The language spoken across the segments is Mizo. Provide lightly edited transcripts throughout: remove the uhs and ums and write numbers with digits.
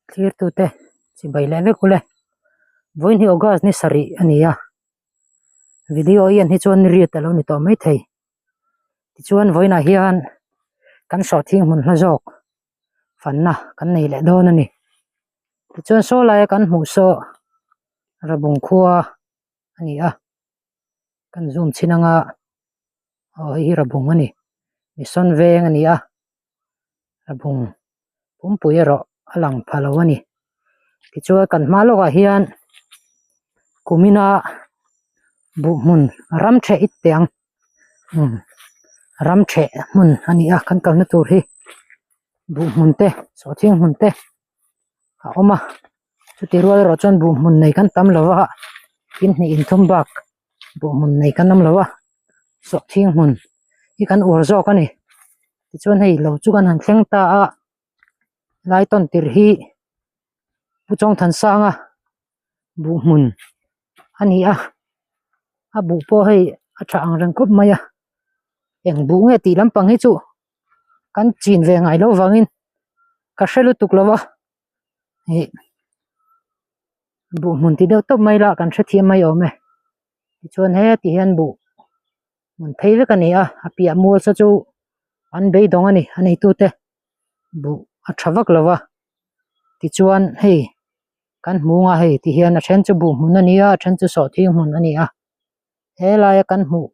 Thirtute chibai leh vek ule. Vawiin hi August ni sarih a ni a, video i en hi chuan ni riat a lo ni tawh maithei. Tichuan vawiinah hian kan sawhthing hmun hla zawk fanna kan nei leh dawn a ni. Tichuan saw laia kan hmuh saw Rabung khua a ni a, kan zoom chhin anga aw hei hi Rabung a ni, Mission veng a ni a. a bung pumpui erawh a lang pha lo a ni tichuan kan hma lawkah hian kumina buh hmun ram theh it teh ang umm ram theh hmun a ni a kan kalna tur hi buh hmun te sawhthing hmun te a awm a chuti rual erawh chuan buh hmun nei kan tam lo a in hnih inthum bak buh hmun nei kan awm lo a sawhthing hmun hi kan uar zawk a ni tichuan hei lo chu kan han thleng ta a lai tawn tirh hi Pu Chawngthansanga buh hmun a ni a a buh pawh hei a tha ang reng khawp mai a eng buh nge tih lampang hi chu kan chin ve ngai loh vangin ka hre lutuk lo a ih buh hmun ti deuh tawp mai la kan hrethiam mai awm e tichuan heti hian buh hmun phei vek a ni a a piah mual saw chu an beidawng a ni a neitute buh a tha vak lo a tichuan hei kan hmu ang a hei ti hian a then chu buh hmun a ni a a then chu sawhthing hmun a ni a helai a kan hmuh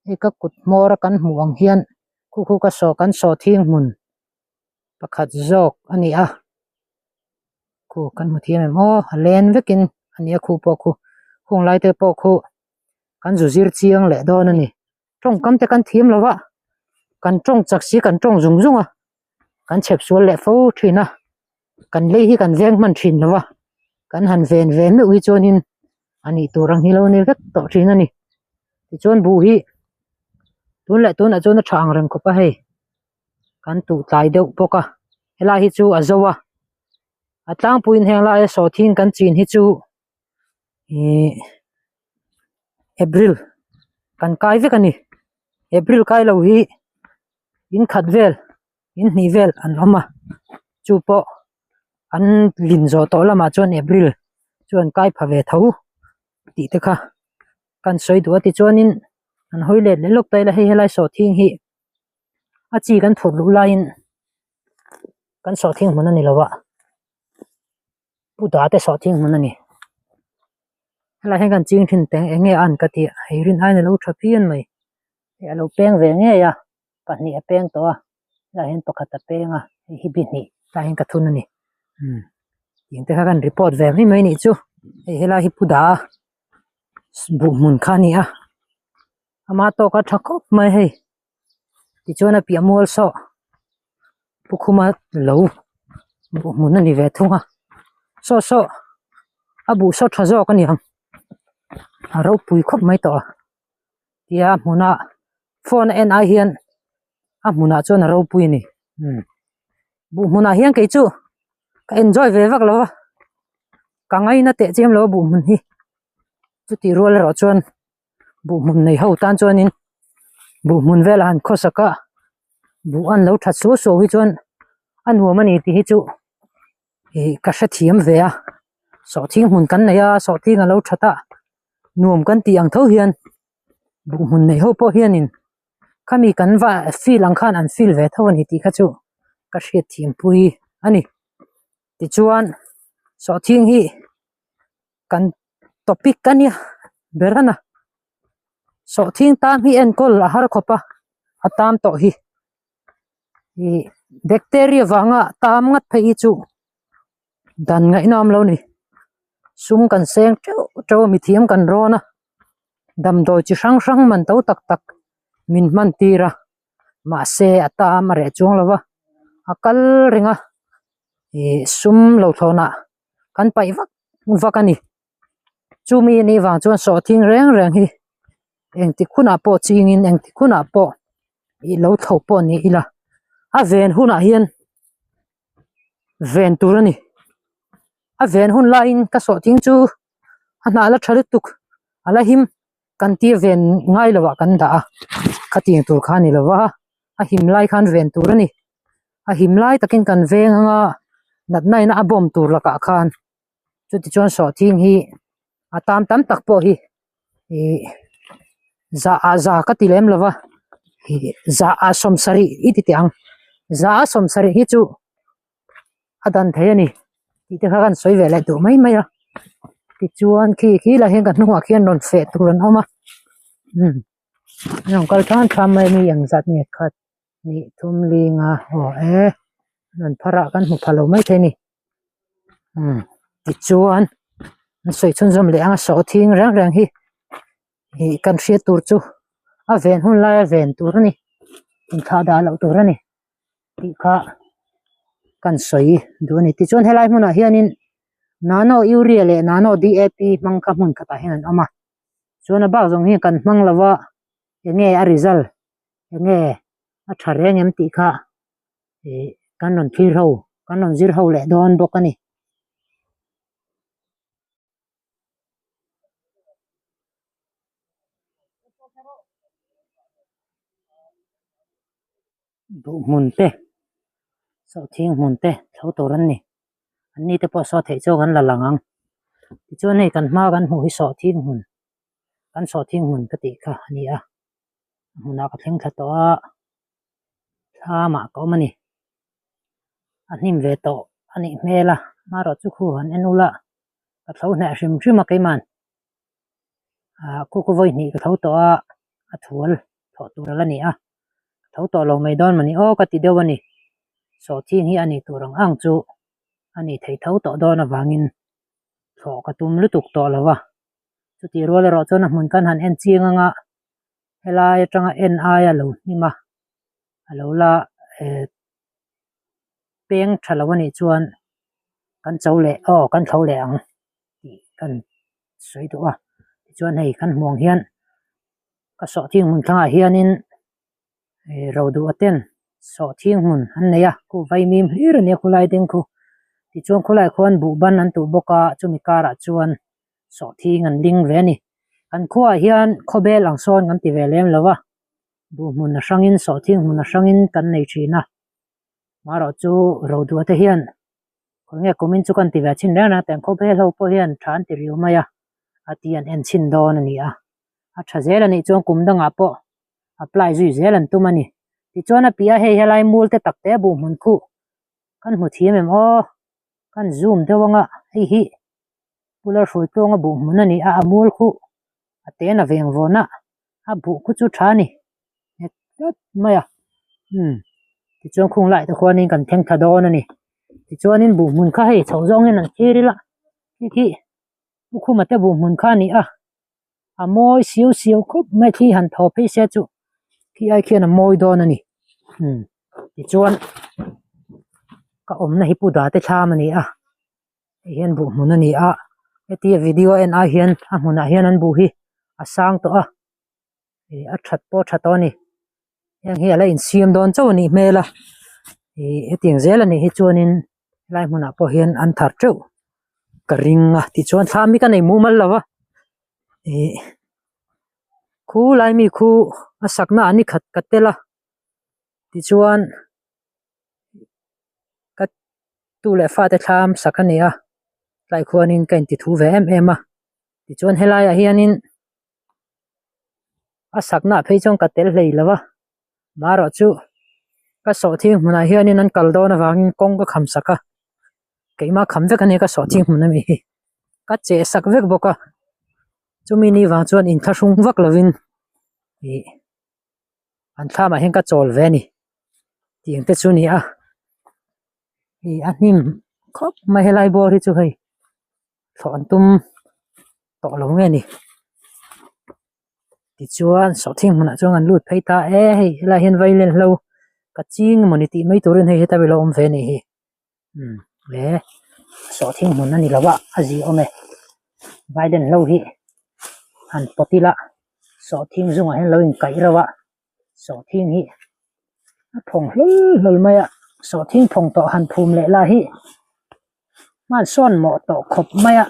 hei ka kut hmawr a kan hmuh ang hian khu khu ka saw kan sawhthing hmun pakhat zawk a ni a khu kan hmu thiam em aw a len vekin a ni a khu pawh khu khung lai te pawh khu kan zu zir chiang leh dawn a ni tawngkam te kan thiam lo a kan tawng chak si kan tawng zung zung a kan chhep sual leh fo thin a kan lei hi kan veng hman thin lo a kan han ven ve meuh hi chuanin a nih tur ang hi lo ni vek tawh thin a ni tichuan buh hi tun leh tunah chuan a tha ang reng khawp a hei. Kan tuh tlai deuh bawk a helai hi chu a zo a a tlangpuiin heng laia sawhthing kan chin hi chu ihh April kan kai vek a ni April kai lo hi in khat vel in hnih vel an awm a chu pawh an lin zawh tawh lamah chuan April chu an kai pha ve tho tih te kha kan sawi duh a tichuanin an hawi let leh lawk ta ila hei helai sawhthing hi. A chi kan phurh luh laiin kan sawhthing hmun a ni lo a pu da te sawhthing hmun a ni helai hian kan ching thin teng eng nge a an ka tih hei rin aiin a lo tha phian mai hei a lo peng ve ngei a pahnih a peng tawh a helai hian pakhat a peng a hei hi bi hnih tlai hian ka thun a ni umm tiang te kha kan report ve mai mai a nih chu hei helai hi pu da buh hmun kha a ni a. Ama tawk a tha khawp mai hei tichuan a piah mual saw pu khuma lo buh hmun a ni ve thung a saw saw a buh saw tha zawk a ni ang a ropui khawp mai tawh a tia a hmuna phone a en ai hian a hmunah chuan a ropui a ni umm buh hmunah hian kei chu ka enjoy ve vak lo va ka ngaina teh chiam lo a buh hmun hi chutih rual erawh chuan. Buh hmun nei ho tan chuanin buh hmun velah han khawsak a buh an lo that suau suau hi chuan a nuam a ni tih hi chu ih ka hrethiam ve a sawhthing hmun kan nei a sawhthing a lo that a nuam kan tih ang tho hian buh hmun nei ho pawh hianin khami kan va feel ang khan an feel ve tho a ni tih kha chu ka hriatthiam pui a ni tichuan sawhthing hi. Kan topic a nia ber a na sawhthing tam hi enkawl a har khawp a a tam tawh hi ih bacteria vanga tam ngat phei hi chu dan ngaihna awm lo ni sum kan seng teuh teuh a mithiam kan rawn a damdawi chi hrang hrang man to tak tak min hman tir a mahse a tam a reh chuang lo va a kal reng a ih sum lo thlawnah. Kan paih vak vak a ni chumi anih vang chuan sawhthing reng reng hi engtik hunah pawh chingin engtik hunah pawh ih lo thlo pawh ni ila a ven hunah hian ven tur a ni a ven hun laiin ka sawhthing chu a hnah la tha lutuk a la him kan tir ven ngai lo ah kan dah a khatiang tur kha a ni lo va a him lai khan ven tur a ni a him lai takin kan veng anga. Natna ina a bawm tur lakah khan chutichuan sawhthing hi a tam tam tak pawh hi ih zah ah za ka ti lem lova ih zah ah sawmsarih i ti teh ang zah ah sawmsarih hi chu a dan thei a ni tih te kha kan sawi ve leh duh mai mai a tichuan khi khi lah hian ka hnungah khian rawn feh tur an awm a umm an rawn kal tlang tlang mai a mi engzat nge khat hnih thum linga aw e rawn phar ah kan hmu pha lo mai thei a ni umm tichuan an sawi chhunzawm leh ang a sawhthing reng reng hi ih kan hriat tur chu a ven hun laia ven tur a ni inthlah dah loh tur a ni tih kha kan sawi duh a ni tichuan helai hmunah hianin nano urea leh nano D A P hmang kha hmun khatah hian an awm a chuan a bak zawng hi kan hmang lo a enge a result enge a tha reng em tih kha ih kan rawn thlir ho kan rawn zir ho leh dawn bawk a ni. Duh hmun te sawhthing hmun te thlo tur an ni an ni te pawh saw theih chu kan la lang ang tichuan hei kan hma kan hmuh hi sawhthing hmun kan sawhthing hmun ka tih kha a ni a a hmunah ka thleng thla tawh a thlamah ka awm a ni a hnim ve tawh a nih hmel a hmarawh chu khu han en ula ka tho hneh hrim hrim a keiman ah khu khu vawi hnih ka tho tawh a a thual thawh tur ala ni a ka tho tawh lo mai dawn mawni aw ka ti deuh a ni sawhthing hi a nih tur ang ang chu a nih theih tho tawh dawn avangin thlawh ka tum lutuk tawh lo a chutih rual erawh chuan a hmun kan han en chiang ang a helai atanga en aia lo hnim a a lo la eh peng tha lo anih chuan kan cho leh aw kan thlo leh ang tih kan sawi duh a tichuan hei kan hmuh ang hian ka sawhthing hmun thlangah hianin ih ro duh aten sawhthing hmun an nei a khu vaimim hlir a nia khulai ding khu tichuan khulaiah khuan buh ban an tuh bawk a chumi karah chuan sawhthing an ling ve a ni kan khuaah hian khawbel ang sawn kan ti ve lem lo a buh hmun a hrangin sawhthing hmun a hrangin kan nei thin a marawh chu ro duh te hian khaw nge kumin chu kan ti ve chhin reng reng a tiang khawbel ho pawh hian tha an ti riu mai a a ti an en chhin dawn a ni a a tha zel a nih chuan kum dangah pawh apply zui zel an tum a ni tichuan a piah a hei helai mul te tak te a buh hmun khuh kan hmu thiam em aw kan zoom deuh anga hei hi pular hrui tluanga buh hmun a ni a a mul khuh a ten a veng vawn a a buh khu chu tha a ni nghet tlat mai a umm tichuan khung lai te khuanin kan thleng thla dawn a ni tichuanin buh hmun kha hei chho zawngin an thlir ila khi khi lukhuma te buh hmun kha a ni a a mawi siau siau khawp mai thli han thaw phei se chu khi ai khian a mawi dawn a ni umm tichuan ka awmna hi pu date thlam a ni a. Hei hian buh hmun a ni a hetia video a en ai hian a hmunah hian an buh hi a sang tawh a ih a that pawh a tha tawh a ni heng hi a la insiam dawn chauh a nih hmel a ih hetiang zel a nih hi chuanin helai hmunah pawh hian an thar teuh ka ring a tichuan thlam hi ka nei mumal lo va ih khu lai mi khu a sakna ah ni khat ka tel a tichuan. Ka tu leh fate thlam sak a ni a tlai khuanin ka inti thu ve em em a tichuan helaiah hianin a saknaah phei chuan ka tel hlei lo va marawh chu ka sawhthing hmunah hianin an kal dawn avangin kawng ka kham sak a keimah kham vek a ni ka sawhthing hmun ami hi ka cheh sak vek bawk a chumi ni vang chuan inthlahrung vak lovin ih. An thlamah hian ka chawl ve a ni tih ang te chu a ni a ih a hnim khawp mai helai bawr hi chu hei thlawh an tum tawh lo nge ni tichuan sawhthing hmunah chuan an lut phei ta e hei helaiah hian vailen hlo ka ching emawni tih mai turin hei heta ilo awm ve a nih hi umm le sawhthing hmun a ni lo a a zi awm e vailen hlo hi han pawt ila sawhthing zungah hian lo inkaih reuh a sawhthing hi a phawng hlawl hlawl mai a sawhthing phawng tawh han phum leh lah hi hman sawn mawh tawh khawp mai a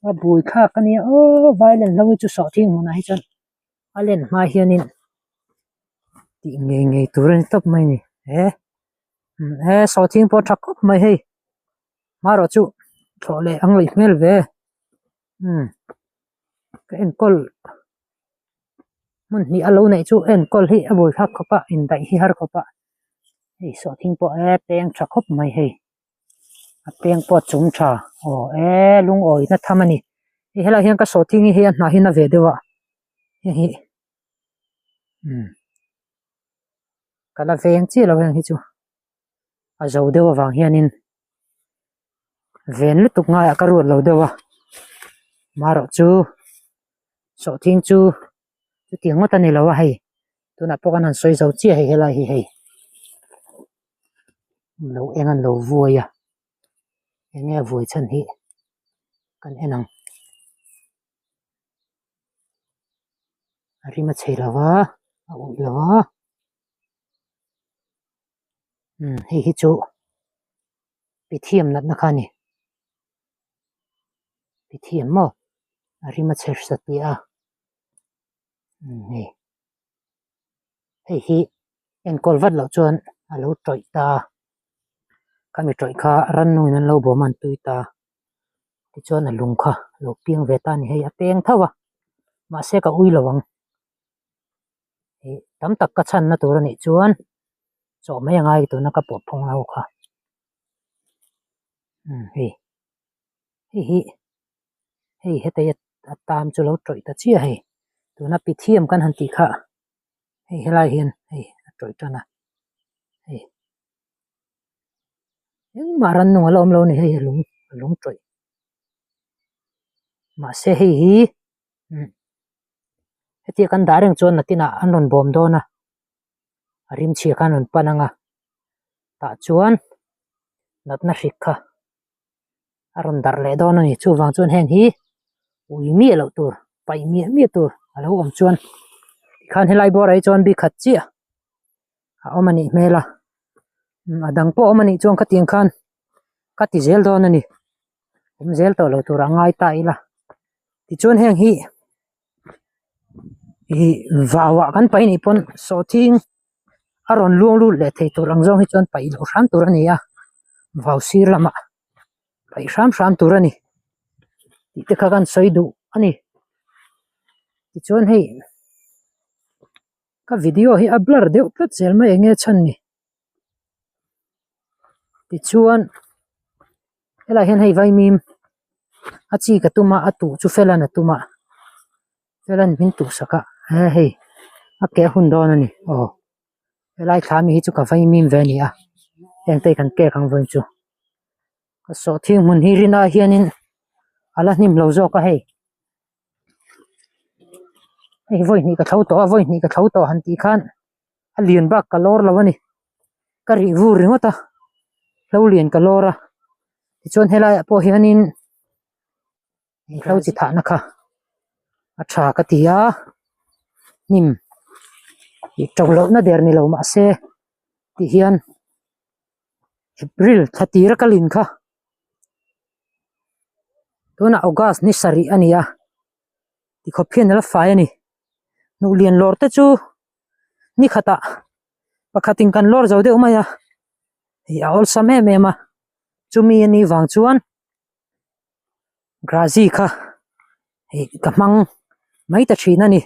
a bui thlak a nia aw vailen hlo hi chu sawhthing hmunah hi chuan a len hma hianin tih ngei ngei tur a ni tawp mai a ni he he sawhthing pawh a tha khawp mai hei. Hmarawh chu thlawh leh ang leh hmel ve umm ka enkawl hmun hnih a lo neih chu enkawl hi a buai thlak khawp a indaih hi har khawp a hei sawhthing pawh e peng tha khawp mai hei a peng pawh a chung tha aw e lungawi na tham a ni hei helaiah hian ka sawhthing hi hei a hnah hi na ve deuh a hei hi umm ka la veng chiah lo heng hi chu. a zo deuh avang hianin ven lutuk ngaiah ka ruat lo deuh a marawh chu sawhthing chu chutiang ngawt a ni lo a hei tunah pawh kan han sawi zo chiah hei helai hi hei lo eng an lo vuai a eng nge a vuai chhan hi kan en ang a rim a chhe lo va a uih lo va. Umm hei hi chu pithiam natna kha a ni pithiam maw a rim a chher satliah a umm hei hei hi enkawl vat loh chuan a lo tawih ta a khami tawih kha rannungin an lo bawm a an tui ta tichuan a lung kha a lo piang ve ta a ni hei a peng tho a mahse ka ui lo ang. Ih tam tak ka chhanna tur a nih chuan chaw mai a ngai tuna ka pawh phung ho kha umm hei hei hi hei heta a tam chu lo tawih ta chiah hei tuna pithiam kan han tih kha hei helai hian hei a tawih tan a hei engmah rannung a la awm lo a ni hei a lung a lung tawih mahse hei hi. Umm hetia kan dah reng chuan nakinah an rawn bawm dawn a a rimchhia khan rawn pan ang a tah chuan natna hrik kha a rawn darh leh dawn a ni chuvang chuan heng hi ui miah loh tur paih miah miah tur a lo awm chuan tikhan helai bawrah hi chuan bikhat chiah a awm a nih hmel a a dang pawh a awm a nih chuan khatiang khan ka ti zel dawn a ni. Awm zel tawh lo tur a ngai ta ila tichuan heng hi ih vauah kan paih nih pawn sawhthing a rawn luang lut leh thei tur ang zawng hi chuan paih loh hram tur a ni a vau sir lamah paih hram hram tur a ni tih te kha kan sawi duh a ni tichuan hei ka video hi a blur deuh tlat zel mai eng nge chhan ni. Tichuan helaiah hian hei vaimim a chi ka tum a a tuh chu felan a tum a felan min tuh sak a he hei a ke a hun dawn a ni aw helai thla ami hi chu ka vaimim ve a ni a heng te hi kan kek ang vawiin chu ka sawhthing hmun hi rin ah hianin a la hnim lo zawk a hei hei vawi hnih ka tho tawh a vawi hnih ka tho tawh han tih khan. a lian bak ka lawr lo a ni ka rih vur ringawt a hlo lian ka lawr a tichuan helaiah pawh hianin hlo chi thahna kha a tha ka ti a hnim ih to lohna der ni lo mahse ti hian April thla tir a ka lin kha tunah August ni sarih a ni a tikhawp hian a la fai a ni. Hnuh lian lawr te chu ni khatah pakhatin kan lawr zo deuh mai a ih a awlsam em em a chumi a nih vang chuan grazi kha ih ka hmang mai ta thin a ni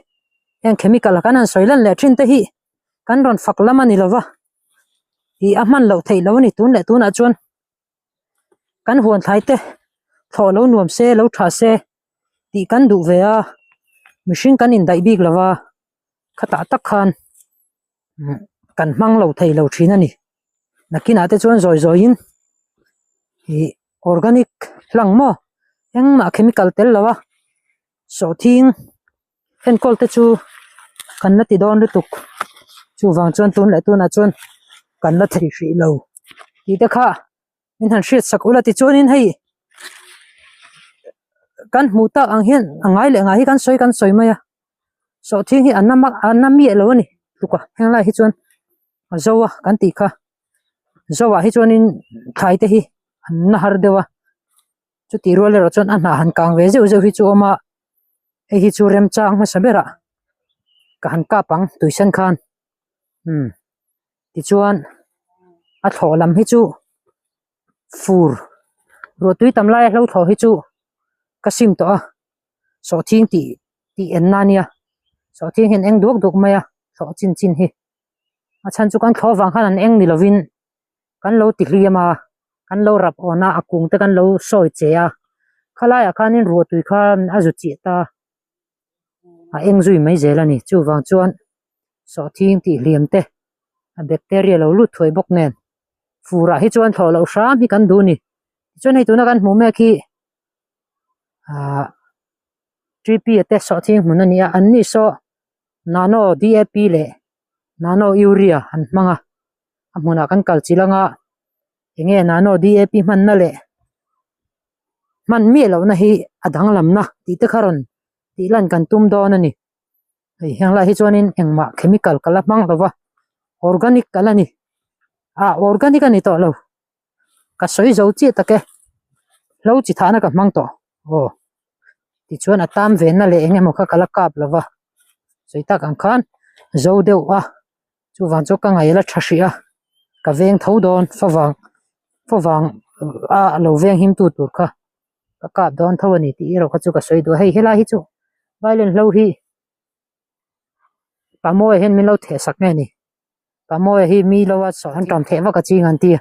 heng chemical a kan han sawi lan leh thin te hi kan rawn fak lam a ni lova ih a hman loh theih loh a ni tun leh tunah chuan kan huan thlai te thlawh lo nuam se lo tha se tih kan duh ve a mihring kan indaih bik lo va khatah tak khan kan hmang lo thei lo thin a ni nakinah te chuan zawi zawiin ih organic hlang maw engmah chemical tel lo a sawhthing enkawl te chu kan la ti dawn lutuk chuvang chuan tun leh tunah chuan kan la thei hrih lo tih te kha min han hriat sak ula tichuanin hei kan hmuh tak ang hian a ngai leh ngai hi kan sawi kan sawi mai a sawhthing hi a na a na miah lo a ni tluk a henglai hi chuan a zo a kan tih kha zo ah hi chuanin thlai te hi an na har deuh a chutih rual erawh chuan a hnah han kang ve zeuh zeuh hi chu a awm a hei hi chu remchang hmasa berah ka han kap ang tuisen khan umm tichuan a thlawh lam hi chu fur. Ruahtui tam laia hlo thlawh hi chu ka sim tawh a sawhthing tih tih en na ania sawhthing hian eng duak duak mai a thlawh chin chin hi a chhan chu kan thlawh vang khan an eng ni lovin kan lo ti hliam a kan lo rap awn a a kung te kan lo sawi che a khalaiah khanin ruahtui khan a zu chiah ta a eng zui mai zel a ni chuvang chuan sawhthing tih hliam te a bacteria lo lut thuai bawk nen furah hi chuan thlawh loh hram hi kan duh a ni tichuan hei tuna kan hmuh mek hi ahh T P a te sawhthing hmun a ni a an ni saw nano D A P leh nano urea an hmang a a hmunah kan kal chilh anga enge nano D A P hmanna leh hman miah lohna hi a danglamna tih te kha rawn tih lan kan tum dawn a ni. Hei heng lai hi chuanin engmah chemical ka la hmang lo va organic ka la ni ah organic a ni tawh lo ka sawi zo chiah tak e hlo chi thahna ka hmang tawh aw tichuan a tam ve na leh eng emaw kha ka la kap lo va sawi tak ang khan zo deuh a chuvang chu ka ngaih la tha hrih a ka veng tho dawn favang favang a lo veng him tu tur kha. Ka kap dawn tho a ni tih erawh kha chu ka sawi duh a hei helai hi chu violin hlo hi pamawi hian min lo theh sak nge ni pamawi hi mi lo a saw an tam theh vak a ching an ti a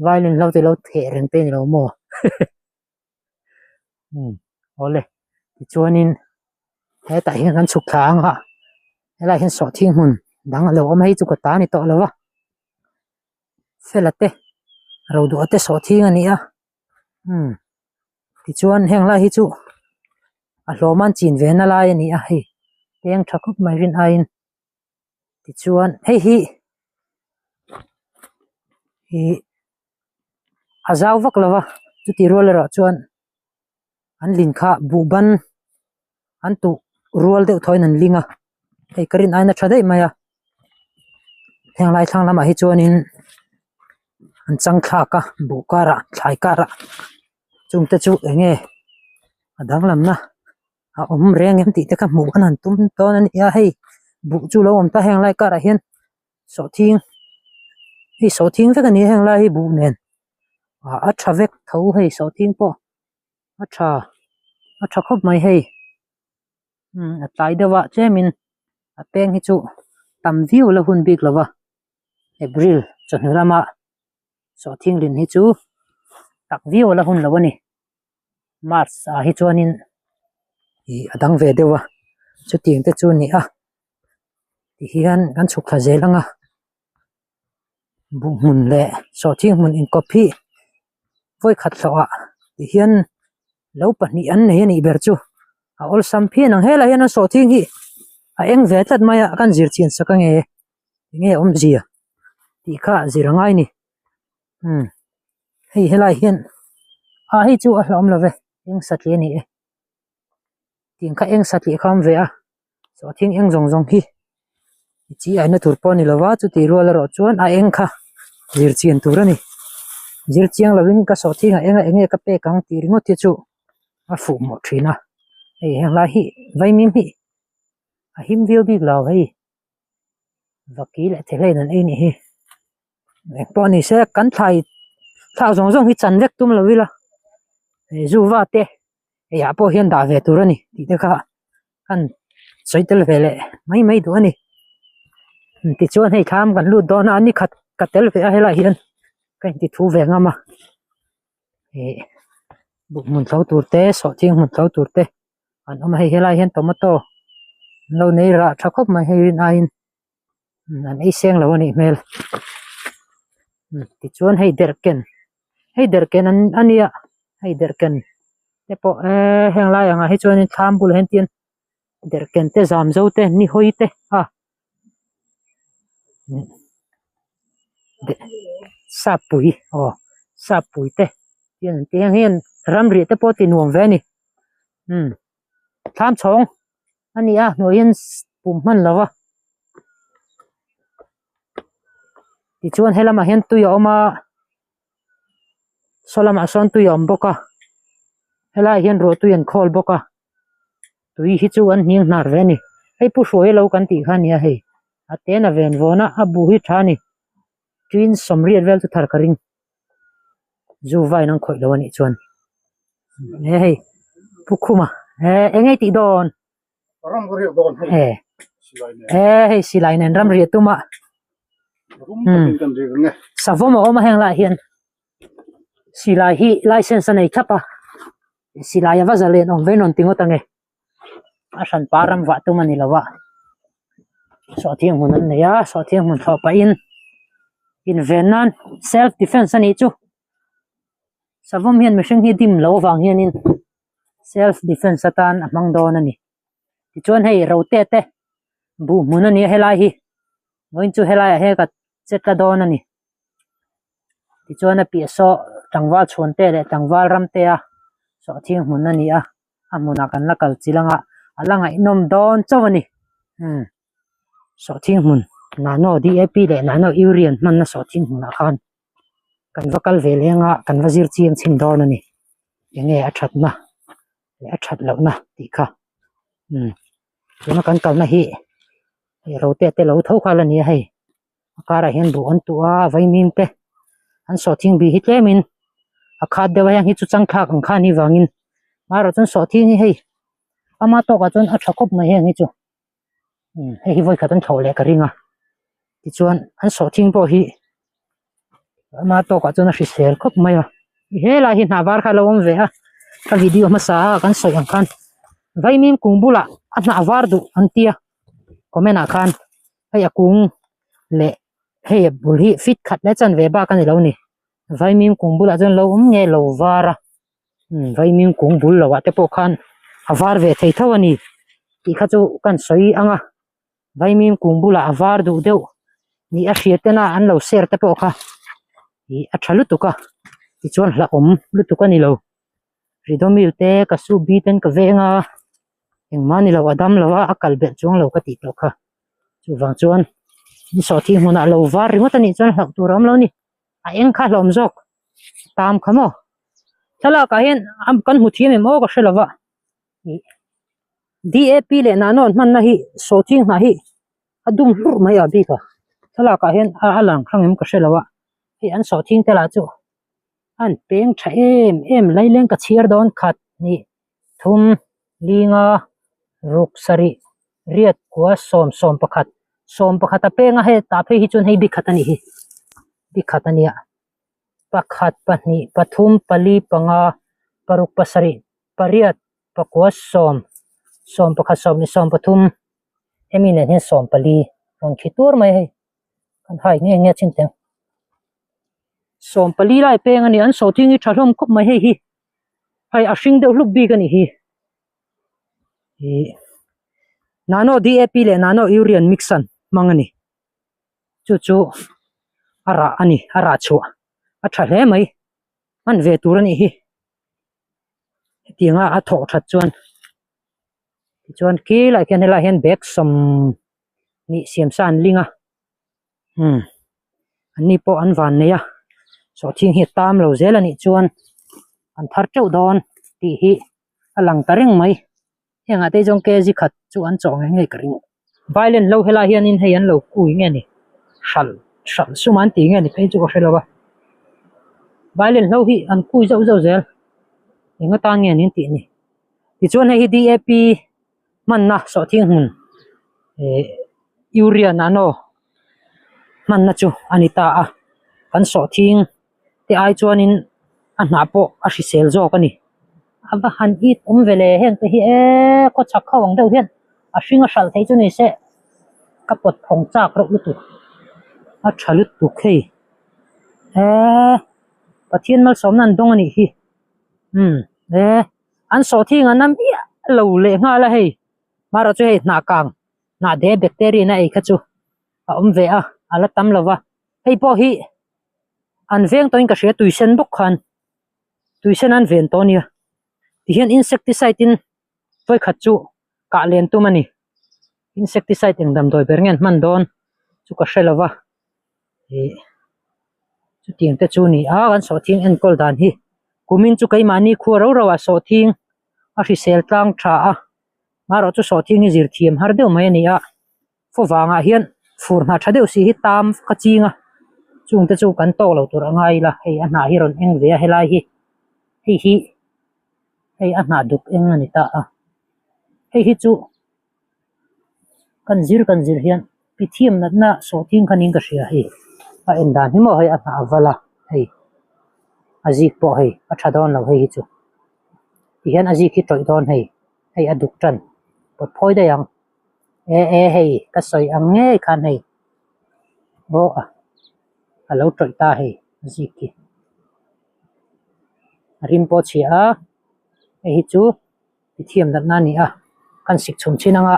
violin hlo te lo theh reng te a ni lo maw umm awle tichuanin hetah hian kan chhuk thla ang a helaiah hian sawhthing hmun dang a lo awm a hei chu ka ta a ni tawh lo a fela te roduha te sawhthing a ni a. Umm tichuan heng lai hi chu a hlawm an chin ve na lai a ni a hei peng tha khawp mai rin aiin tichuan hei hi ih a zau vak lo va chutih rual erawh chuan an lin kha buh ban an tuh rual deuh thawhin an ling a hei ka rin aina tha daih mai a heng lai thlang lamah hi chuanin an chang thlak a buh karah thlai karah chung te chu eng nge a danglamna a awm reng em tih te kha hmuh an han tum dawn a ni a hei buh chu lo awm ta heng lai karah hian sawhthing hei sawhthing vek a ni a heng lai hi buh nen ah a tha vek tho hei sawhthing pawh. A tha a tha khawp mai hei umm a tlai deuh a tlemin a peng hi chu tam viau la hun bik lo va April chawhnu lama sawhthing lin hi chu tak viau la hun lo a ni March ah hi chuanin ih a dang ve deuh a chutiang te chu a ni a tihian kan chhuk thla zel ang a. Buh hmun leh sawhthing hmun inkawp hi vawikhat hlawhah ti hian lo pahnih an nei a nih ber chu a awlsam phian ang helaiah hian an sawhthing hi a eng ve tlat mai a kan zir chian sak ange enge awmzia tih kha zir a ngai a ni umm hei helai hian ah hei chu a hlauhawm lo ve eng satliah a ni e tiang kha eng satliah kha a awm ve a. Sawhthing eng zawng zawng hi chi aina tur pawh a ni lova chutih rual erawh chuan a eng kha zir chian tur a ni zir chiang lovin ka sawhthing ah eng a eng nge ka pek ang tih ringawt hi chu a fuh mawh thin a hei heng lai hi vaimim hi a him viau bik lo hei vaki leh thehlein an ei nih hi eng pawh ni se kan thlai thlak zawng zawng hi chan vek tum lo ila hei zuva te hei ah pawh hian dah ve tur a ni tih te kha. Kan sawi tel ve leh mai mai duh a ni tichuan hei thlam kan lut dawn a ni khat ka tel ve a helaiah hian ka inti thu ve ngam a ih buk hmun tho tur te sawhthing hmun tho tur te an awm a hei helaiah hian tomato an lo nei rah tha khawp mai hei rin aiin an ei seng lo a nih hmel tichuan hei derhken hei derhken an a nia hei derhken te pawh eee heng lai angah hi chuanin thlam bulah hian tian derhken te zam zo te ni hawi te a sappui aw sappui te hian an ti heng hian ramriah te pawh a ti nuam ve a ni umm thlam chhawng. A ni a hnuai hian pum hman lo va tichuan he lamah hian tui a awm a saw lamah sawn tui a awm bawk a helaiah hian ruah tui an khawl bawk a tui hi chu an hniang hnar ve a ni hei pu hruai alo kan tih kha a ni a hei a ten a ven vawn a a buh hi tha a ni tin sawmriat vel chu thar ka ring. Zu vain an khawih lo a nih chuan he hei Pu Khuma he eng nge tih dawn? Ram ka riak dawn hei. He Silai nen. He hei silai nen ram riah tum a. Rum takin kan riak ang e. Savawm a awm a heng lai hian silai hi license a nei thlap a silai a va zalen awm ve nawn ti ngawt ang e. A hranpa ram vah tum a ni lo a sawhthiang hmun an nei a sawhthiang hmun thlawh pahin inven nan self defense a nih chu savawm hian mihring hi dim loh avang hianin self defense atan a hmang dawn a ni tichuan hei rote te buh hmun a ni a helai hi vawiin chu helaiah hian ka che tla dawn a ni. Tichuan a piah saw tlangval chhuan te leh tlangval ram te a sawhthing hmun a ni a a hmunah kan la kal chilh ang a a la ngaihnawm dawn chauh a ni umm sawhthing hmun nano D A P leh nano urea an hmanna sawhthing hmunah khan kan va kal ve leng a kan va zir chiang chhin dawn a ni enge a thatna leh a that lohna tih kha umm tuna kan kalna hi hei rote te lo tho kha la ni a hei. A karah hian buh an tuh a vaimim te an sawhthing bih hi tlemin a khat deuh a heng hi chu changthlak ang kha a nih vangin amaherawh chuan sawhthing hi hei ama tawkah chuan a tha khawp mai heng hi chu umm hei hi vawikhat an thlawh leh ka ring a tichuan an sawhthing pawh hi ama tawkah chuan a hrisel khawp mai a helai hi hnah var kha a lo awm ve a ka video hmasa a kan sawi ang khan vaimim kung bulah a hnah var duh an tia comment ah khan. Hei a kung leh hei a bul hi fit khat leh chanve bak a ni lo ni vaimim kung bulah chuan lo awm nge lo var a umm vaimim kung bul loh ah te pawh khan a var ve thei tho a ni tih kha chu kan sawi ang a vaimim kung bulah a var duh deuh nih a hria ten a an lo share te pawh kha ih a tha lutuk a tichuan hlauhawm lutuk a ni lo ridomil te ka su bi ten ka veng a. Engmah ni lo a dam lo a a kal belh chuang lo ka tih tawh kha chuvang chuan in sawhthing hmunah lo var ringawt a nih chuan hlauh tur a awm lo a ni a eng kha hlauhawm zawk tam kha maw thlalak ah hian kan hmu thiam em aw ka hre lo va ih D A P leh nano an hmanna hi sawhthing hnah hi a dum hlurh mai a bik a thlalak ah hian a lang hrang em ka hre lo a hei an sawhthing te lah chu a an peng tha em em laileng ka chhiar dawn khat hnih thum linga ruk sarih riat kua sawm sawm pakhat sawm pakhat a peng a hei tah phei hi chuan hei bikhat a nih hi bikhat a nia pakhat pahnih pathum pali panga paruk pasarih pariat pakua sawm sawm pakhat sawm leh sawm pathum hemi nen hian sawm pali rawn khi tur mai a hei kan hai nge nge chin teng sawm pali lai peng a ni an sawhthing hi tha hlawm khawp mai hei hi. Hei a hring deuh hluk bik a nih hi ih nano D A P leh nano urea an mix an hmang a ni chu chu a rah a ni a rah chhuah a tha hle mai hman ve tur a nih hi hetiang a a thawh that chuan tichuan khi lai khian helaiah hian bag sawm hnih siam sa an ling a. Umm an ni pawh an van nei a sawhthing hi a tam lo zel a nih chuan an thar teuh dawn tih hi a lang ta reng mai hengah te zawng kg khat chu an chawh ngei ngei ka ring violin lo helai hianin hei an lo kui nge ni hralh hralh sum an tih nge ni phei chu ka hre lo a violin hlo hi an kui zauh zauh zel eng atan nge nin tih ni tichuan hei hi D A P hmanna sawhthing hmun eh urea nano hmanna chu a ni ta a kan sawhthing te ai chuanin a hnah pawh a hrisel zawk a ni a va han it awm ve le heng te hi eee khaw chhak ho ang deuh hian a hring a hralh theih chu ni se ka pawt phawng chak reuh lutuk a tha lutuk hei eee Pathian malsawmna an dawng a nih hi umm eee. An sawhthing an am miah lo leh nghal a hei hmarawh chu hei hnah kang hnah de bacteria in a ei kha chu a awm ve a a la tam lo va hei pawh hi an veng tawhin ka hria tui sen bawk khan tui sen an ven tawh a nia tihian insecticide in vawikhat chu kah len tum a ni insecticide eng damdawi ber nge an hman dawn chu ka hre lo va ih chutiang te chu a ni a kan sawhthing enkawl dan hi kumin chu keimahni khua rau rauah sawhthing a hrisel tlang tha a marawh chu sawhthing hi zir thiam har deuh mai a ni a khaw vangah hian fur hna tha deuh si hi tam ka ching a. Chung te chu kan tawk lo tur a ngai ila hei a hnah hi rawn eng ve a helai hi hei hi hei a hnah duk eng a ni ta a hei hi chu kan zir kan zir hian pithiam natna sawhthing kha niin ka hria hei a en dan hi maw hei a hnah a val a hei a zik pawh hei a tha dawn lo hei hi chu tihian a zik hi tawih dawn hei hei a duk tan pawt phawi daih ang e e hei ka sawi ang ngei khan hei aw a lo tawih ta hei a zik hi a rim pawh a chhia a hei hi chu mithiam natna a ni a kan sik chhum chin anga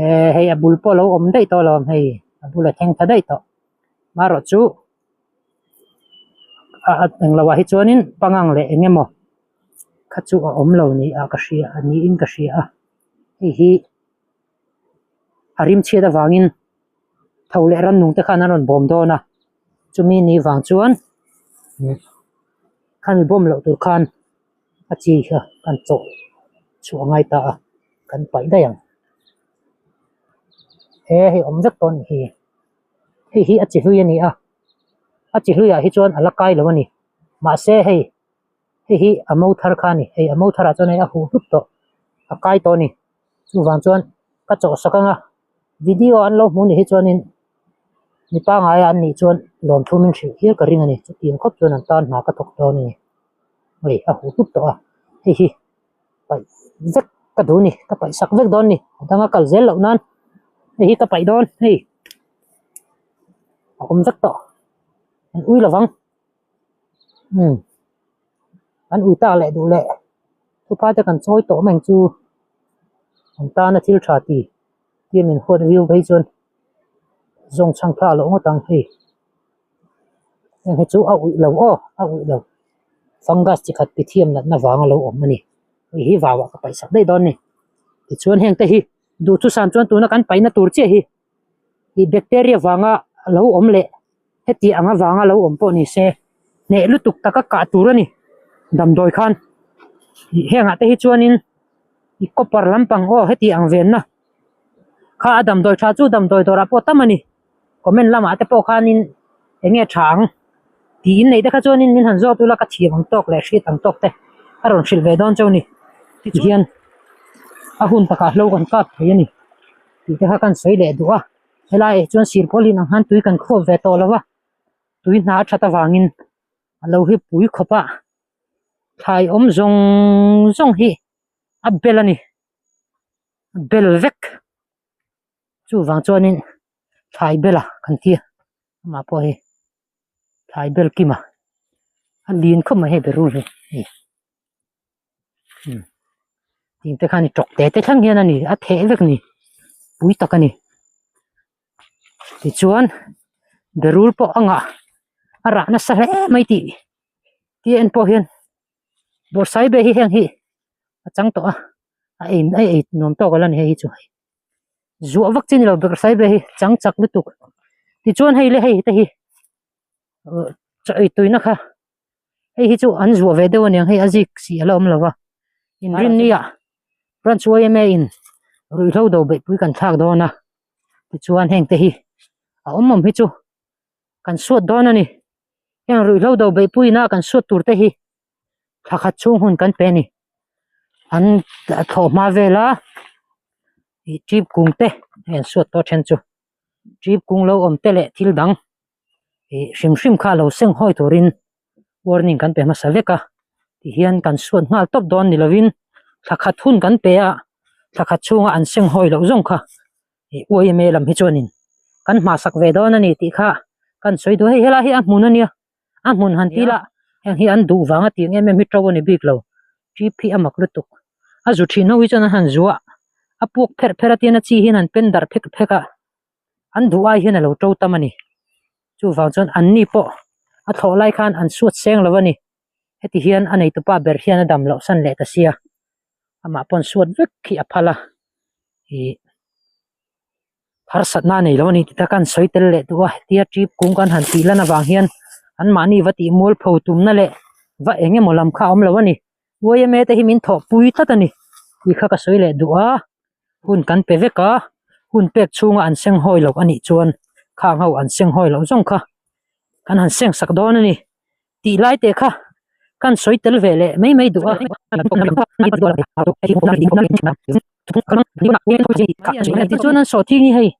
eh hei a bul pawh a lo awm daih tawh alawm hei a bul a thleng tha daih tawh marawh chu a englo ah hi chuanin pangang leh eng emaw kha chu a awm lo ni ah ka hria niin ka hria a hei hi a rim chhiat avangin tho leh rannung te khan an rawn bawm dawn a chumi ni vang chuan khami bawm loh tur khan a chi kha kan chawh chhuah a ngai ta a kan paih daih ang he hei awm vek tawh a nih hi hei hi a chi hlui a ni a a chi hluiah hi chuan a la kai lo a ni mahse hei hei hi a mo thar kha a ni hei a mo tharah chuan hei a huh hlup tawh a kai tawh a ni chuvang chuan ka chawh sak ang a video an lo hmuh ni hi chuanin mi pangngai an nih chuan lawmthu min hrilh hial ka ring a ni chutiang khawp chuan an tan hna ka thawk dawn a ni hei a huh hlup tawh a hei hi paih vek ka duh a ni ka paih sak vek dawn a ni a danga kal zel loh nan hei hi ka paih dawn hei a awm vek tawh an ui lovang umm an ui tak leh duh leh thupa te kan chawi tawh mai ang chu an tana thil tha ti tia min huat viau phei chuan zawng chhang thlak loh ngawt ang hei heng hi chu a uih lo aw a uih lo fungus chi khat pithiam natna vanga lo awm a ni hei hi vau ah ka paih sak daih dawn a ni tichuan heng te hi duhthusam chuan tuna kan paihna tur chiah hi ih bacteria vanga lo awm leh heti ang avanga lo awm pawh ni se hneh lutuk taka kah tur a ni damdawi khan ih hengah te hi chuanin ih copper lampang aw heti ang venna kha a damdawi tha chu damdawi dawrah pawh tam a ni comment lamah te pawh khanin eng nge tha ang tiin neih te kha chuanin min han zawt ula ka thiam ang tawk leh hriat ang tawk te a rawn hrilh ve dawn chauh a ni tihian a hun takah hlo kan kap thei a ni tih te kha kan sawi leh duh a helai ah chuan sirpawlin ang khan tui kan khuap ve tawh lo va tui hna a that avangin a lo hi pui khawp a thlai awm zawng zawng hi a bel a ni a bel vek chuvang chuanin thlai bel a kan tia amah pawh hi thlai bel kim a a lin khawp mai hei berul hi hei umm ting te khan tawk te te thleng hian a ni a theh vek a ni pui tak a ni tichuan berul pawh a ngah a rah nasa hle mai tih tih en pawh hian bawrhsaibe hi heng hi a chang tawh a a ei a ei nuam tawk ala ni hei hi chu zuah vak chi ni lo bawrhsaibe hi chang chak lutuk tichuan hei le hei te hi chaw ei tuina kha hei hi chu an zuah ve deuh aniang hei a zik si a la awm lo va inrinni ah branch yma in ruihhlo do beihpui kan thlak dawn a tichuan heng te hi a awm awm hi chu kan suat dawn a ni heng ruihhlo do beihpui ina kan suat tur te hi thla khat chhung hun kan pe a ni an thlawh hma vel a ih tip kung te hei an suat tawh then chu tip kung lo awm te leh thil dang ih hrim hrim kha lo seng hawi turin warning kan pe hmasa vek a tihian kan suat nghal tawp dawn ni lovin thla khat hun kan pe a thla khat chhunga an seng hawi loh zawng kha ih yma lam hi chuanin kan hmasak ve dawn a ni tih kha kan sawi duh a hei helai hi a hmun a nia a hmun han ti la heng hi an duh vanga tih ang em em hi to a ni bik lo trip hi a mak lutuk a zu thin ho hi chuan an han zuah a puak pherh pherh a tian a chi hian an pen darh phek phek a. an duh ai hian a lo to tam a ni chuvang chuan an ni pawh a thlawh lai khan an suat seng lo a ni heti hian a neitupa ber hian a dam loh san leh ta sia amah pawn suat vek hi a phal a ih harsatna a nei lo a ni ti taka an sawi tel leh duh a hetia trip kung kan han tih lan avang hian an mahni va tih mualpho tumna leh va eng emaw lam kha a awm lo a ni yma te hi min thawh pui tlat a ni tih kha ka sawi leh duh a. Hun kan pe vek a, hun pek chhunga an seng hawi loh a nih chuan Khang ho an seng hawi loh zawng kha kan han seng sak dawn a ni tih lai te kha kan sawi tel ve leh mai mai duh a. Tichuan an sawh thing hi hei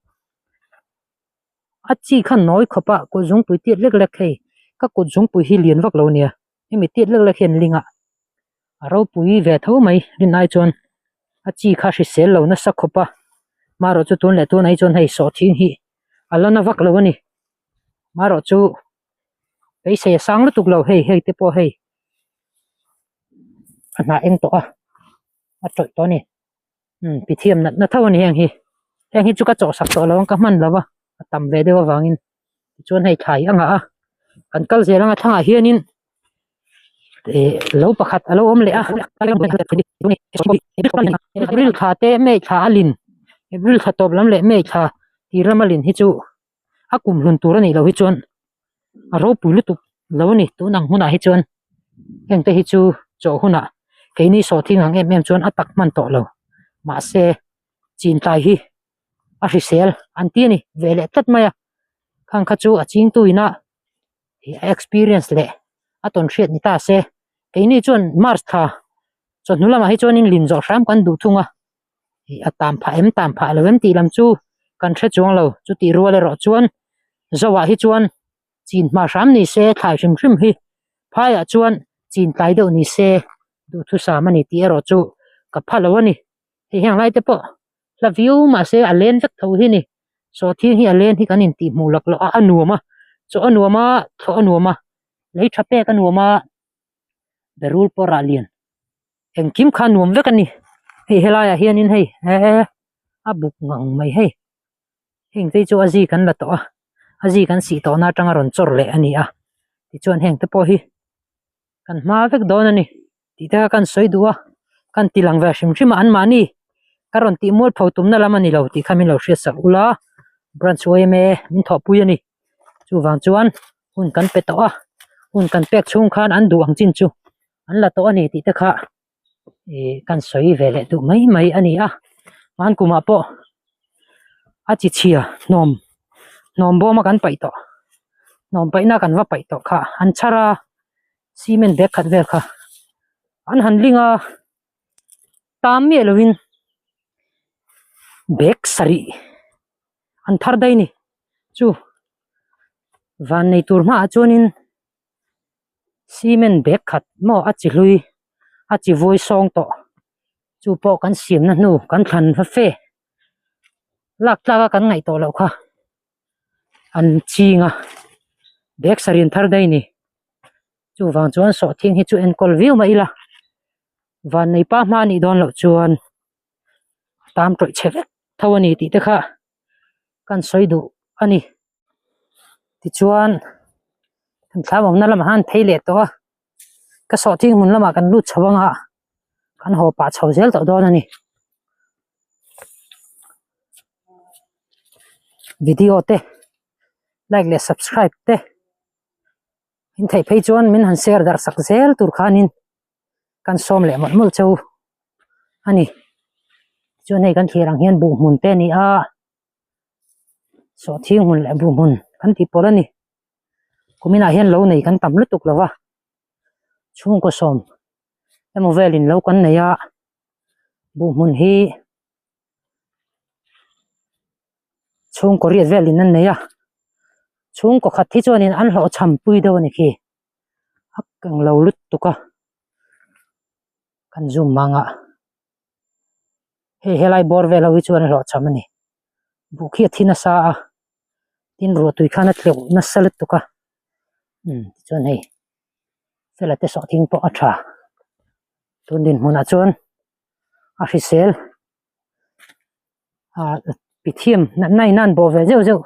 a chi kha nawi khawp a kut zungpui tiat lek lek hei ka kut zungpui hi lian vak lo nia hemi tiat lek lek hian ling a a ropui ve tho mai rin ai chuan a chi kha hrisel lo nasa khawp a marawh chu tun leh tun ah chuan hei sawhthing hi a la na vak lo a ni marawh chu beisei a sang lutuk lo hei hei te pawh hei a hnah eng tawh a a tawih tawh a ni umm pithiam natna tho a ni heng hi heng hi chu ka chawhsak tawh lo ang ka hman lo a a tam ve deuh avangin tichuan hei thlai a ngah a kan kal zel anga thlangah hianin ih lo pakhat a lo awm leh a April thla te May thla a lin April thla tawp lam leh May thla tir lama lin hi chu a kum hlun tur a nih loh hi chuan a ropui lutuk lo a ni tun ang hunah hi chuan heng te hi chu chawh hunah keini sawhthing ang em em chuan a tak hman tawh lo mahse chin tlai hi a hrisel an ti a ni ve leh tlat mai a khang kha chu a chingtu ina ih a experience leh a tawn hriat ni ta se keini chuan march thla chawhnu lamah hi chuanin lin zawh hram kan duh thung a ih a tam phah em tam phah lo em tih lam chu kan hre chuang lo chutih rual erawh chuan zoah hi chuan chin hma hram ni se thlai hrim hrim hi phaiah chuan chin tlai deuh ni se duhthusam a ni tih erawh chu ka pha lo a ni hei heng lai te pawh hla viau mahse a len vek tho hi a ni sawhthing hi a len hi kan intih hmuh lak loh a a nuam a chaw a nuam a thlawh a nuam a lei tha pek a nuam a berul pawh rah lian engkim kha nuam vek a ni hei helaiah hianin hei he a buk ngang mai hei heng te chu a zi kan la tawh a a zi kan sih tawhna atanga rawn chawr leh a ni a tichuan heng te pawh hi kan hma vek dawn a ni tih te kha kan sawi duh a kan ti lang ve hrim hrim a anmahni ka rawn tih mual pho tumna lam a ni lo tih kha min lo hriat sak ula branch yma min thawhpui a ni chuvang chuan hun kan pe tawh a hun kan pek chhung khan an duh ang chin chu an la tawh a ni tih te kha ih kan sawi ve leh duh mai mai a ni a hman kumah pawh a chi chhia hnawm hnawm bawm a kan paih tawh hnawm paihna kan va paih tawh kha an chhar a cement bag khat vel kha an han ling a tam miah lovin bag sarih an thar daih a ni chu van nei tur hmaah chuanin cement bag khat maw a chi hlui a chi vawi sawng tawh chu pawh kan siamna hnu kan thlan va fe lak tlak a kan ngaih tawh loh kha an ching a bag sarih an thar daih a ni chuvang chuan sawhthing hi chu enkawl viau mah ila vannei pa hma anih dawn loh chuan tam tawih chhe vek tho a ni tih te kha kan sawi duh a ni tichuan kan thlam awmna lamah khan phei leh tawh a ka sawhthing hmun lamah kan lut chho anga kan haw pah chho zel tawh dawn a ni video te like leh subscribe te in theih phei chuan min han share darh sak zel tur khanin kan sawm leh mawlh mawlh cheu a ni chuan hei kan thlir ang hian buh hmun te a ni a sawhthing hmun leh buh hmun kan tih pawlh a ni kuminah hian lo nei kan tam lutuk lo va chhungkaw sawm emaw velin lo kan nei a buh hmun hi chhungkaw riat velin an nei a chhungkaw khat hi chuanin an hlawhchham pui deuh a ni khi a keng lo lutuk a kan zoom mang a hei helai bawr vel ho hi chuan a hlawhchham a ni buh khi a thi nasa a tin ruah tui khan a tleuh nasa lutuk a umm tichuan hei fela te sawhthing pawh a tha tun dinhmunah chuan a hrisel ah pithiam natna in a an bawh ve zeuh zeuh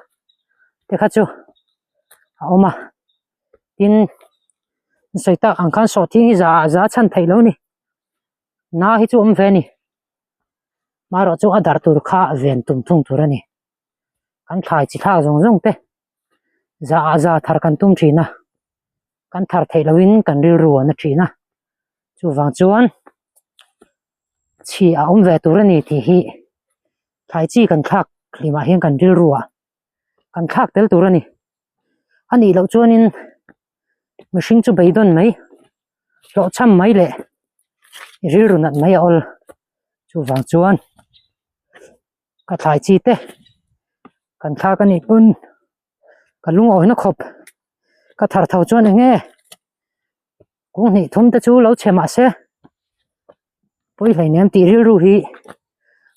te kha chu a awm a tin sawi tak ang khan sawhthing hi za za chhan theih lo a ni na hi chu awm ve a ni marawh chu a darh tur kha ven tum thung tur a ni kan thlai chi thlak zawng zawng te za ah za thar kan tum thin a kan thar theih loh in kan rilru a na thin a chuvang chuan chhi a awm ve tur a ni tih hi thlai chi kan thlak hlimah hian kan rilru ah. Kan thlak tel tur a ni. A nih loh chuanin mihring chu beidawn mai, hlawhchham mai leh rilru nat mai a awl. Chuvang chuan ka thlai chi te kan thlak a nih pawn ka lungawina khawp ka thar tho chuan eng nge kung hnih thum te chu lo chhe mah se pawi hleinem tih rilru hi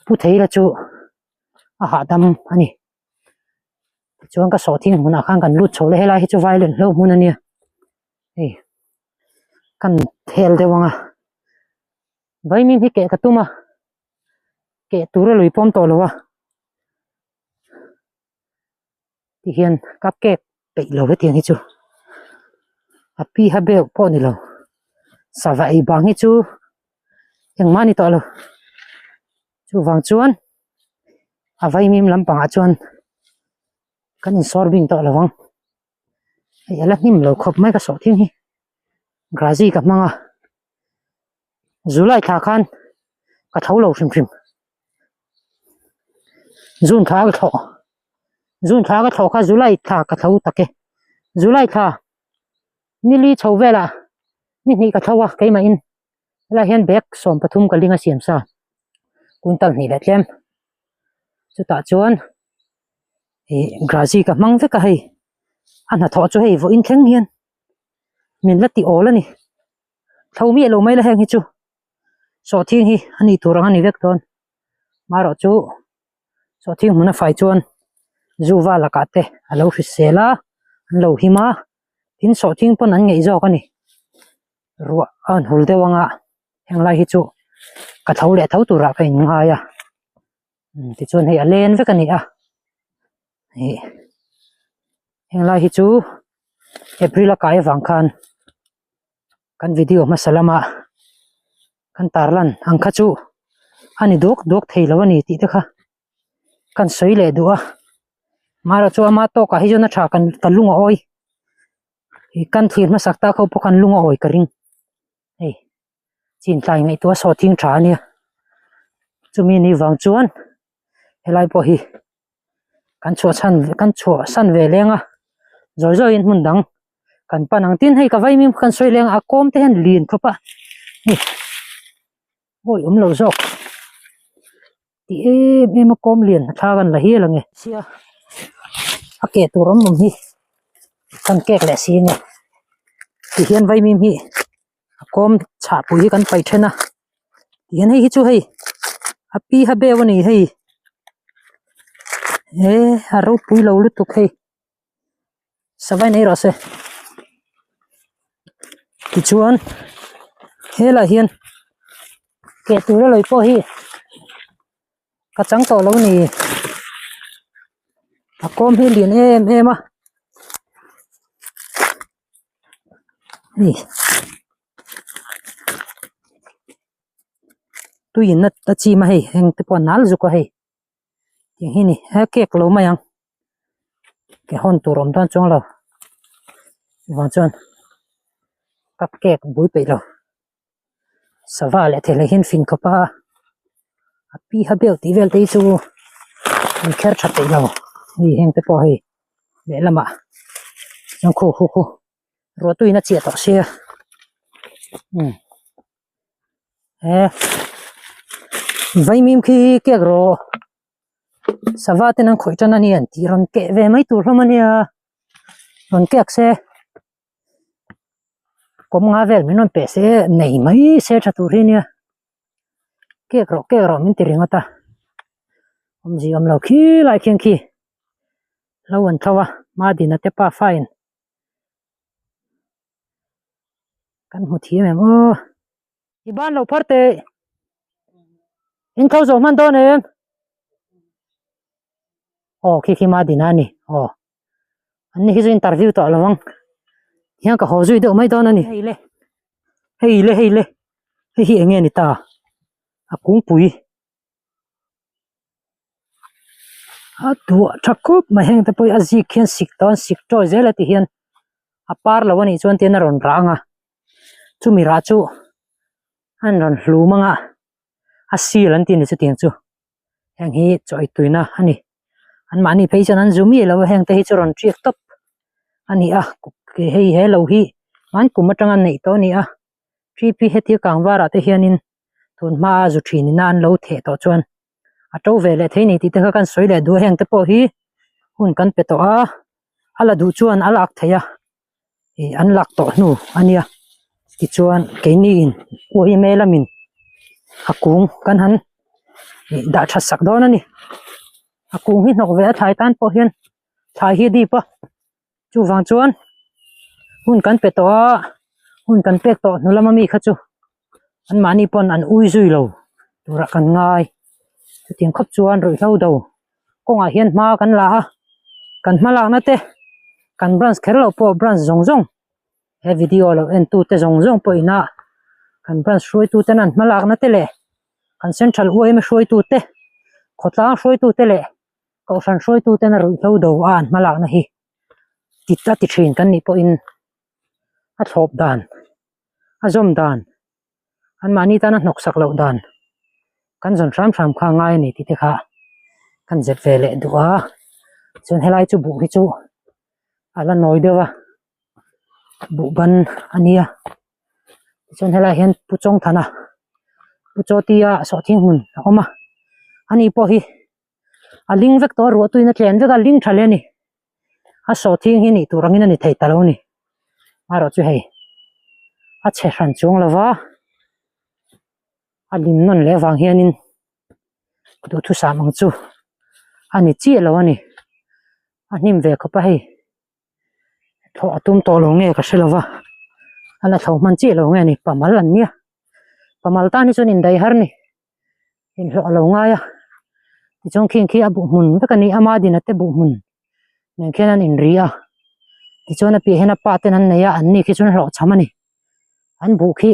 pu thei la chu a hahdam a ni. Tichuan ka sawhthing hmunah khan kan lut chho leh helai hi chu violent hlauh hmun a nia hei kan hel deuh ang a vaimim hi keh ka tum a keh tur a lui pawm tawh lo a tihian ka kek peih lo hetiang hi chu a pi ha beuh pawh ni lo sava ei bang hi chu engmah a ni tawh lo chuvang chuan a vaimim lampangah chuan kan insawr bing tawh lo ang hei a la hnim lo khawp mai ka sawh thing hi grazi ka hmang a July thla khan ka tho lo hrim hrim June thla ka thlawh June thla ka thlawh kha July thla ka tho tak e July thla nili chho velah ni hnih ka tho a keimahin helaiah hian bag 13 ka ling a siam sa quintal hnih leh tlem chutah chuan ih grazi ka hmang vek a hei a hnathawh chu hei vawiin thleng hian min la ti awl a ni. Thlo miah lo mai la heng hi chu sawhthing hi a nih tur ang a ni vek dawn marawh chu sawhthing hmun a fai chuan zu va lakah te a lo hrisel a an lo him a tin sawhthing pawn an ngeih zawk a ni ruah a rawn hul deuh ang a heng lai hi chu ka tho leh tho turah ka inngai a tichuan hei a len vek a ni a ih heng lai hi chu April a kai avang khan kan video hmasa lama kan tarlan ang kha chu a ni duak duak thei lo a ni tih te kha kan sawi leh duh a mahra chu ama tawkah hi chuan a tha kan ka lung a awi ih kan thlir hmasak tak ho pawh khan lung a awi ka ring hei chin tlai ngaihtuah saw thing tha a nia chumi ni vang chuan helai pawh hi kan chhuah chhan kan chhuah san ve leng a zawi zawiin hmun dang kan pan ang tin hei ka vaimim kan sawi leng a a kawm te hian lin khawp a hei awi awm lo zawk ti em em a kawm lian thla kan la hial ang e sia a keh tur awm awm hi kan kek leh si nge ti hian vaimim hi a kawm chhah pui hi kan paih then a tihian hei hi chu hei a pi ha beu a ni hei he a ropui lo lutuk hei savai nei rawh se tichuan helaiah hian keh tur a lawi pawh hi ka chang tawh lo ni a kawm hi a lian em em a hei tuiin a chim a hei heng te pawh a nal zuk a hei tih hi ni he cake lo mai ang ke hawn tur awm dawn chuang lo vang chuan ka cake bui peih lo sava leh thei leh hian fing khawp a a pi ha beuh tih vel te hi chu an kher tha peih lo hei heng te pawh hei lehlamah chuan khu khu khu ruah tuiin a chiah tawh sia umm he vaimim khi kek rawh sava ten an khawih tan a ni an tih rawn keh ve mai tur hlawm a nia rawn kek se kawm nga vel min rawn peh se nei mai se tha tur hi nia kek rawh kek rawh min ti ringawt a awmzia awm lo khi lai khian khi lo an tho a Madina te pa fine kan hmu thiam em aw i ban lo phar teh in tho zawh hman dawn em aw khi khi Madina a ni aw an ni hi chu interview tawh lo ang hian ka haw zui deuh mai dawn a ni hei le hei le hei le hei hi eng nge ni ta a kungpui a duah tha khawp mai heng te pawh hi a zik hian sik tawh a sik tawi zel a ti hian a par lo a nih chuan tihian a rawn rah ang a chumi rah chu an rawn hlum ang a a sil an tih a ni chutiang chu heng hi chaw ei tuina a ni. An mahni phei chuan an zu miah lo a heng te hi chu rawn tiak tawp a ni a hei he lo hi an kum atanga neih tawh a ni a tp heti kang varah te hianin tun hmaa zu thin ina an lo theh tawh chuan a to ve leh thei a ni tih te kha kan sawi leh duh a heng te pawh hi hun kan pe tawh a a la duh chuan a lak theih a ih an lak tawh hnu a nia tichuan keini in uaime lamin a kung kan han ih dah that sak dawn a ni a kung hi hnawk ve a thlai tan pawh hian thlai hi a dip a chuvang chuan hun kan pe tawh a hun kan pek tawh hnu lama mi kha chu an mahni pawn an ui zui lo turah kan ngai chutiang khawp chuan ruihhlo do kawngah hian hma kan la a kan hma lakna te kan branch kher loh pawh branch zawng zawng he video lo en tu te zawng zawng pawh ina kan branch hruaitu ten an hma lakna te leh kan central yma hruaitu te khawtlang hruaitu te leh kohhran hruaitu ten a ruihhlo do a an hma lakna hi ti a ti thin kan nih pawhin a thlawp dan a zawm dan an mahni tana hnawk sak loh dan kan zawn hram hram kha a ngai a ni tih te kha kan zep ve leh duh a chuan helai chu buh hi chu a la nawi deuh a buh ban a nia tichuan helaiah hian pu chawngthana pu chawtia sawhthing hmun a awm a ani pawh hi a ling vek tawh a ruah tuiin a tlen vek a ling tha hle a ni a sawhthing hi nih tur angin a ni thei ta lo a ni amaherawh chu hei a chhe hran chuang lo va a lim nawn leh avang hianin duhthusam ang chu a ni chiah lo a ni a hnim ve khawp a hei. Thlawh a tum tawh lo nge ka hre lo va a la thlo hman chiah lo nge ni pamal an nia pamal tan hi chuan indaih har a ni inhlawh a lo ngai a tichuan khing khi a buh hmun vek a ni ama dina te buh hmun nen khian an inri a tichuan a piah hian a pa ten an nei a an ni khi chuan hlawh cham a ni an buh khi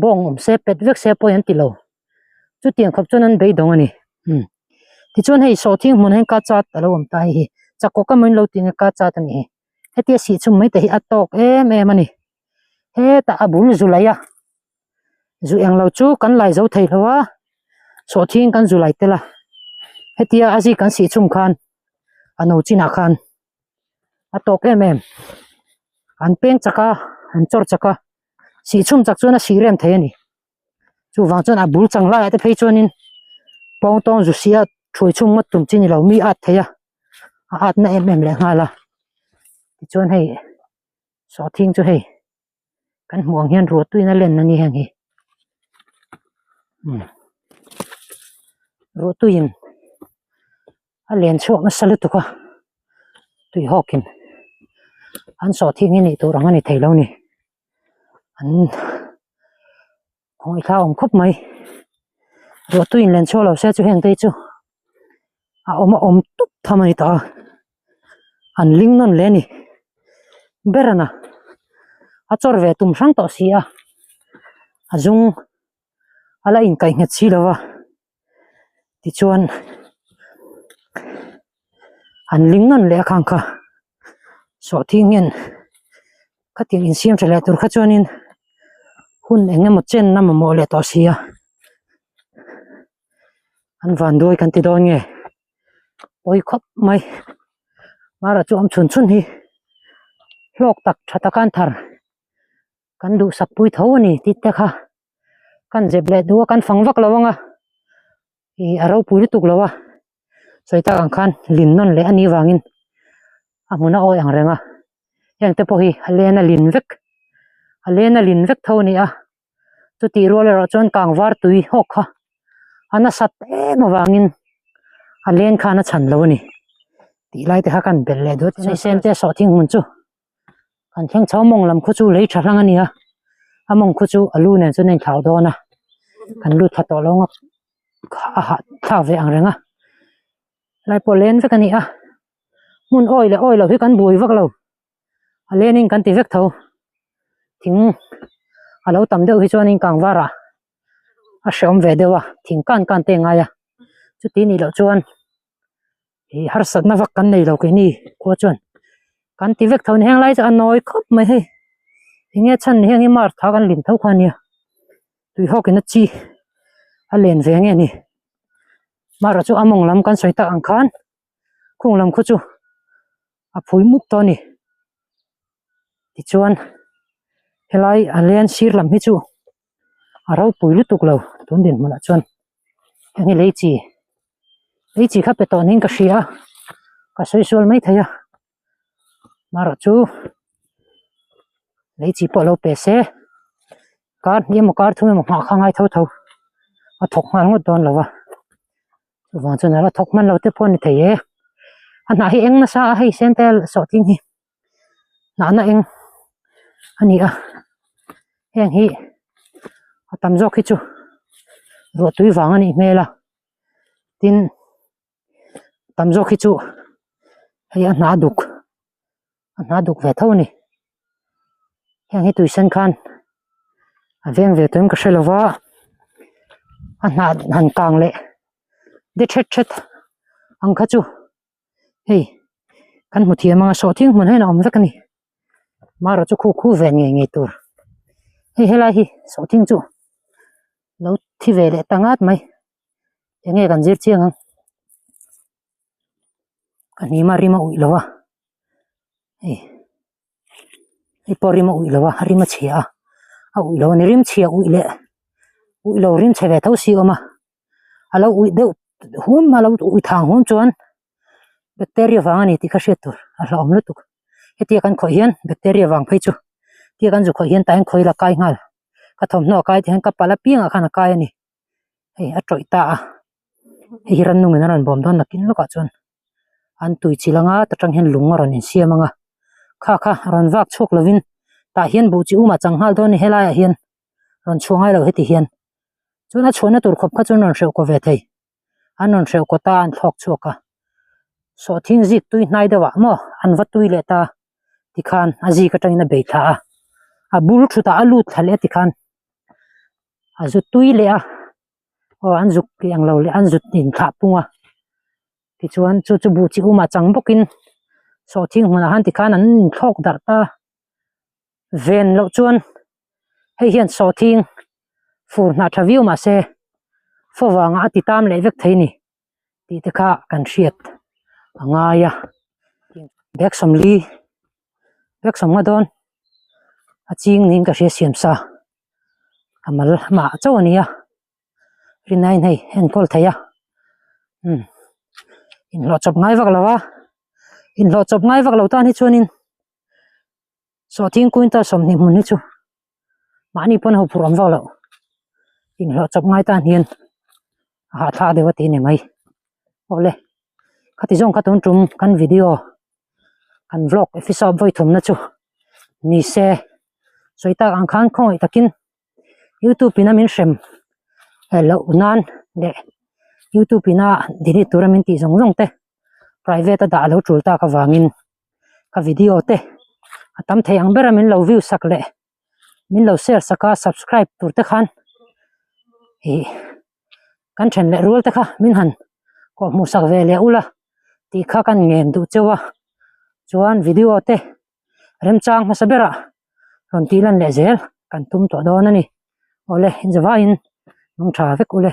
bawng awm se pet vek se pawh hi an ti lo chutiang khawp chuan an beidawng a ni umm tichuan hei sawhthing hmunah hian ka chat a lo awm ta hei hi chakawk emaw in lo tih ang ka chat a nih hi hetia sih chhung mai te hi a tawk em em a ni hetah a bul zu laih a zu eng lo chu kan lai zo thei lo a sawhthing kan zu lai tel a hetia a zik kan sih chhung khan a no chinah khan. a tawk em em an peng chak a an chawr chak a sih chhum chak chuan a sih rem thei a ni chuvang chuan a bul chang laiah te phei chuanin pawng tawng zu sia ṭhuai chhung ngawt tum chi ni lo mi at thei a a at na em em leh nghal a tichuan hei sawhthing chu hei kan hmuh ang hian ruah tuiin a len a ni heng hi umm ruah tuiin a len chhuak nasa lutuk a tui hawkin an sawhthing hi nih tur ang a ni thei lo a ni an khawngaih thla awm khawp mai ruah tuiin len chhuak lo se chu heng te hi chu a awm a awm tup tham a ni tawh a an ling nawn leh a ni ber a na a chawr ve tum hrang tawh si a a zung a la inkaih nghet si lo va tichuan an ling nawn leh a khang kha sawhthing hian khatiang insiam tha leh tur kha chuanin hun eng emaw chen a mamawh leh tawh si a. An van duai kan ti dawn nge pawi khawp mai mara chu awm chhun chhun hi hlawk tak tha taka an thar kan duhsak pui tho a ni tih te kha kan zep leh duh a kan fang vak lo ang a ih a ropui lutuk lo a sawi tak ang khan lin nawn leh a nih vangin a hmun a awi ang reng a heng te pawh hi a len a lin vek a len a lin vek tho a ni a. Chutih rual erawh chuan kangvar tui hawk kha a nasat em avangin a len khan a chhan lo a ni tih lai te kha kan belh leh duat a sen te sawhthing hmun chu kan thleng chho mawng lam khu chu lei tha hlang a ni a a mawng khu chu a lu nen chuan a inthlau dawn a kan lut thla tawh lo ang a hah thlak ve ang reng a lai pawh len vek a ni a hmun awi leh awi lo hi kan buai vak lo. A lenin kan ti vek tho thing a lo tam deuh hi chuanin kangvarah a hrehawm ve deuh a thing kan kan te a ngai a chuti nih loh chuan ih harsatna vak kan nei lo keini khua chuan kan ti vek tho a ni heng lai chu a nawi khawp mai hei enge chhan ni heng hi mar tha kan lim tho kha a nia tuihawkin a chi a len ve nge ni marawh chu a mawng lam kan sawi tak ang khan. Khung lam khu chu a phui mup tawh a ni. Tichuan helai a len sir lam hi chu a ropui lutuk lo tun dinhmunah chuan heng hi lei chi lei chi kha pe tawh niin ka hria a ka sawi sual mai thei a marawh chu lei chi pawh lo pe se kar hnih emaw kar thum emaw nghah kha a ngai tho tho a thawk nghal ngawt dawn lo va. Chuvang chuan a la thawk hman lo te pawh a ni thei e. A hnah hi eng nasa a hei sen te sawhthing hi hnahna eng a ni a heng hi a tam zawk hi chu ruah tui vang a nih hmel a tin tam zawk hi chu hei a hnah duk a hnah duk ve tho a ni heng hi tui sen khan a veng ve tawhin ka hre lo va a hnah han kang leh de thet thet ang kha chu hei kan hmu thiam anga sawhthing hmun hian a awm vek a ni marawh chu khu khu ve ngei ngei tur hei helai hi sawhthing chu lo thi ve leh ta ngat mai enge kan zir chiang ang. Ka hnima rim a uih lo a hei hei pawh rim a uih lo a rim a chhia a a uih lo a ni rim chhia uih leh uih lo rim chhe ve tho si a awm a a lo uih deuh hum a lo uih thang hum chuan bacteria vang a ni tih kha hriat tur a hlauhawm lutuk hetia kan khawih hian bacteria vang phei chu hetia kan zu khawih hian tah hian khawi la kai nghal ka thawmhnaw a kai te hian ka palh apiangah khan a kai a ni. Hei a tawih ta a hei hi rannung in a rawn bawm dawn nakin lawkah chuan an tui chilh anga ta tang hian lung a rawn insiam anga kha kha rawn vak chhuak lovin tah hian buh chi um ah chang nghal dawn a ni helai ah hian rawn chhuah ngai lo heti hian chuan a chhuahna tur khawp kha chuan rawn hreuh kaw ve thei an rawn hreuh kaw ta an thlawk chhuak a sawhthing zik tui hnai deuh ah maw an va tui leh ta tikhan a zik atangin a bei thla a a bul thutah a lut thla leh a tikhan. A zu tui leh a aw an zuk tih ang lo leh an zut in thlah pung a tichuan chu chu buh chi um ah chang bawk in sawhthing hmunah khan tikhan an inthlawk darh ta ven loh chuan hei hian sawhthing fur hnah tha viau mahse fo vangah a ti tam leh vek thei a ni tih te kha kan hriat a ngai a bag sawmli bag sawmnga dawn a ching niin ka hria siam sa a mal mah chauh a ni a rinaiin hei enkawl thei a umm inhlawh chawp ngai vak lo a inhlawh chawp ngai vak lo tan hi chuanin Sawhthing quintal 20 hmun hi chu mahni pawn ho phur awm vak loh inhlawh chawp ngai tan hian a hahthlak deuh a ti a ni mai awle khati zawng kha tun tum kan video kan vlog episode vawi thumna chu ni se sawi tak ang khan khawngaih takin youtube in a min hrem loh nan leh youtube in a delete tura min tih zawng zawng te private a dah lo tul tak avangin. ka video te a tam thei ang ber a min lo view sak leh min lo share sak a subscribe tur te khan ih kan then leh rual te kha min han kawh hmuh sak ve leh ula tih kha kan ngen duh cheu a chuan video te remchang hmasa berah rawn tih lan leh zel kan tum tawh dawn a ni awle inzavaiin lung tha vek ule.